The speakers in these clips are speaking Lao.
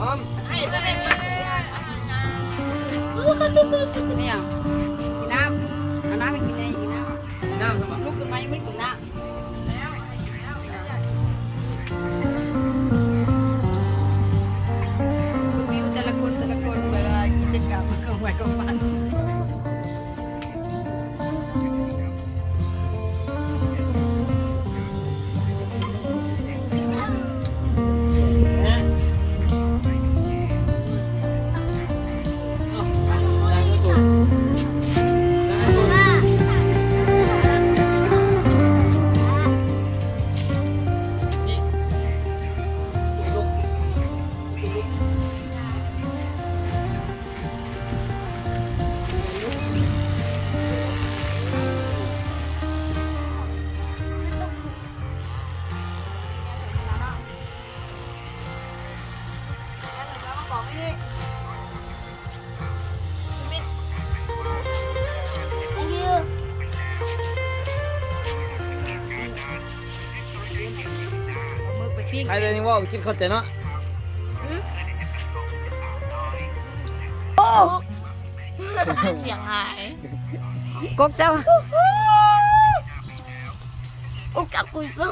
ຫອມ ນີ້ຫຍັງ? ກິນນ້ຳ ເອົານ້ຳໃຫ້ກິນແດ່ ກິນນ້ຳ ກິນນ້ຳຊະບໍ່? ລຸກຂຶ້ນມາຍັງບໍ່ໄດ້ກິນນ້ຳ. ແຕ່ລະຄົນ ແຕ່ລະຄົນ ແບບວ່າກິດຈະກຳຂອງໃຜຂອງມັນ. ໃຜເລີຍຍັງເວົ້າ ໄປກິນເຂົ້າເຈົ້າເນາະ. ໂອ້ ສຽງຫາຍ ກົບເຈົ້າ ອຸກກັກກຸຍຊາ.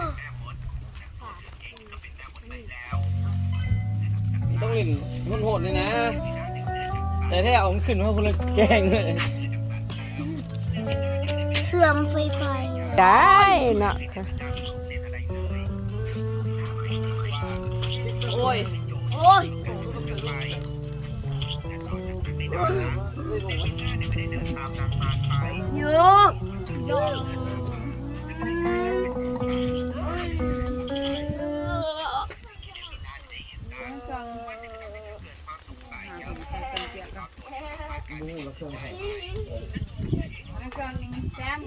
ຕ້ອງຫຼິ້ນໂຫດໆ ນີ້ນະ ແຕ່ແທ້ເອົາມັນຂຶ້ນມາຄົນລະແກງເລີຍ. ເຊື່ອມໄຟຟ້າ ໄດ້ເນາະ. ໂອ້ຍ ໂອ້ຍ ໂຍ ໂຍ. ເຄື່ອງແຊມ